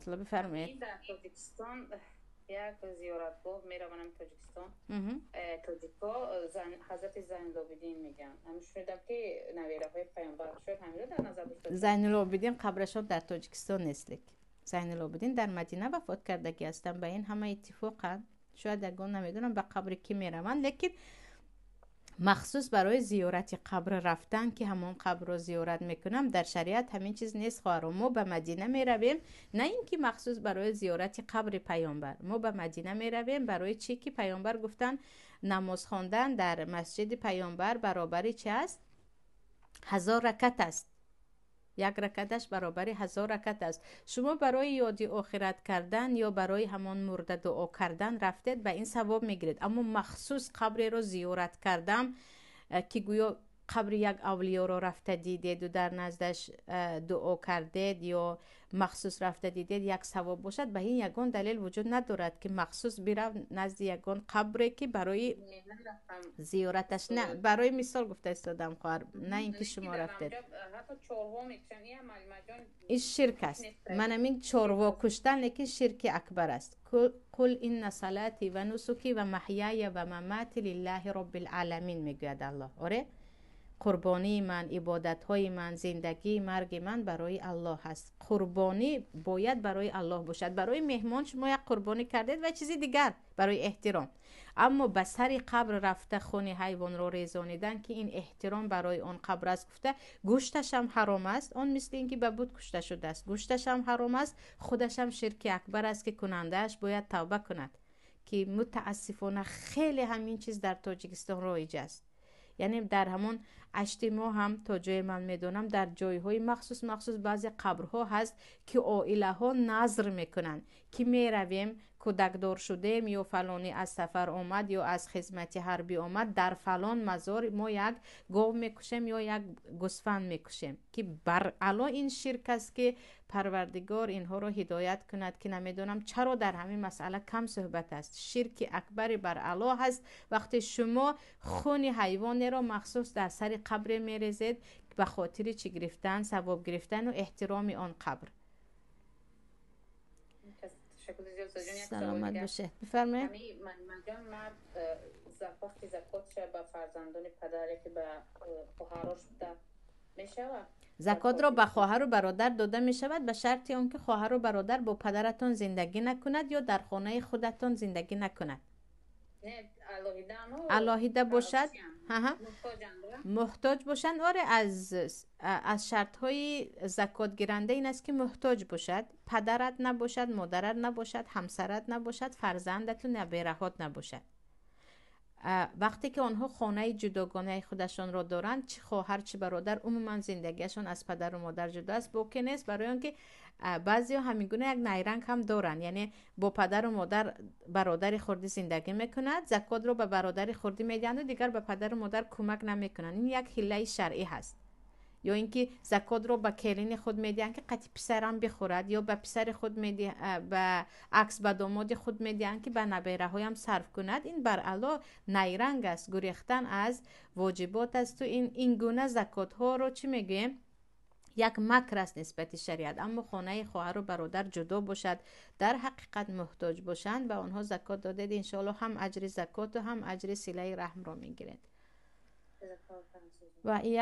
Раҳматулло, бифармоед. Дар Тоҷикистон як зиёратгоҳ мераванам, Тоҷикистон, тоҷикҳо Ҳазрати Зайнулобидин мегӯянд. Ҳамин шунидам, ки навираҳои паёмбар, шояд ҳаминро дар назар дошта. Зайнулобидин қабрашон дар Тоҷикистон нест, лек Зайнулобидин дар Мадина вафот кардагӣ ҳастанд. Ба ин ҳама иттифоқанд. Шояд ягон, намедонам, ба қабри кӣ мераванд, лекин махсус барои зиёрати қабр рафтан, ки ҳамон қабрро зиёрат мекунам, дар шариат ҳамин чиз нест, хоҳаро. Мо ба Мадина меравем на ин ки махсус барои зиёрати қабри паёмбар. Мо ба Мадина меравем барои чӣ? Ки паёмбар гуфтанд, намоз хондан дар масҷиди паёмбар баробари чи аст? 1000 ракат аст. Як ракаташ баробари 1000 ракат аст. Шумо барои ёди охират кардан ё барои ҳамон мурда дуо кардан рафтед, ба ин савоб мегиред. Аммо махсус қабреро зиёрат кардам, ки гӯё қабри як авлиёро рафта дидеду дар наздаш дуо кардед ё махсус рафта дидед, як савоб бошад, ба ин ягон далел вуҷуд надорад, ки махсус бирав назди ягон қабре, ки барои зиёраташ. На, барои мисол гуфта истодам, хоҳар, на ин ки шумо рафтед. Ин ширк аст. Манамин чорво куштан, лекин ширки акбар аст. قل إن صلاتي ونسكي ومحياي ومماتي لله رب العالمين мегӯяд Аллоҳ. Оре, қурбонии ман, ибодатҳои ман, зиндагӣ, марги ман барои Аллоҳ аст. Қурбонӣ бояд барои Аллоҳ бошад. Барои меҳмон шумо як қурбонӣ кардед ва чизи дигар барои эҳтиром, аммо ба сари қабр рафта, хуни ҳайвонро резонидан, ки ин эҳтиром барои он қабр аст гуфта, гӯшташам ҳаром аст. Он мисли ин ки ба бут кушта шудааст. Гӯшташам ҳаром аст, худашам ширки акбар аст, ки кунандааш бояд тавба кунад, ки мутаассифона хеле ҳамин чиз дар Тоҷикистон роиҷ аст. Яъне дар ҳамон ашти мо ҳам, то ҷое ман медонам, дар ҷойҳои махсус махсус баъзе қабрҳо ҳаст, ки оилаҳо назр мекунанд, ки меравем, кӯдакдор шудем ё фалонӣ аз сафар омад ё аз хизмати ҳарбӣ омад, дар фалон мазор мо як гов мекушем ё як гӯсфанд мекушем, ки баръало ин ширк аст, ки Парвардигор инҳоро ҳидоят кунад, ки намедонам чаро дар ҳамин масъала кам суҳбат аст. Ширки акбари баръало ҳаст, вақте шумо хуни ҳайвонеро махсус дар сари қабре мерезед ба хотири чӣ гирифтан, савоб гирифтану эҳтироми он қабр. Саломат бошед, бифармоед. Мард вақти закотша ба фарзандони падаре, ки ба хоҳарош буда мешавад? Закотро ба хоҳару бародар дода мешавад, ба шарти он ки хоҳару бародар бо падаратон зиндагӣ накунад ё дар хонаи худатон зиндагӣ накунад, алоҳида бошад, муҳтоҷ бошанд. Оре, аз шартҳои закотгиранда ин аст, ки муҳтоҷ бошад, падарат набошад, модарат набошад, ҳамсарат набошад, фарзандату набераҳот набошад. Вақте ки онҳо хонаи ҷудогонаи худашонро доранд, чӣ хоҳар, чӣ бародар, умуман зиндагиашон аз падару модар ҷудо аст, боке нест. Барои он ки баъзеҳо ҳамин гуна як найранг ҳам доранд, яъне бо падару модар бародари хурдӣ зиндагӣ мекунад, закотро ба бародари хурдӣ медиҳанду дигар ба падару модар кӯмак намекунанд. Ин як ҳиллаи шаръӣ ҳаст. Ё ин ки закотро ба келини худ медиҳанд, ки қати писарам бихӯрад, ё ба писари худ, ба акс, ба домоди худ медиҳанд, ки ба набераҳоям сарф кунад. Ин баръало найранг аст, гурехтан аз воҷибот асту ин гуна закотҳоро чӣ мегӯем, як макр аст нисбати шариат. Аммо хонаи хоҳару бародар ҷудо бошад, дар ҳақиқат муҳтоҷ бошанд, ба онҳо закот додед, иншоалло ҳам аҷри закоту ҳам аҷри силаи раҳмро мегиред. Ва як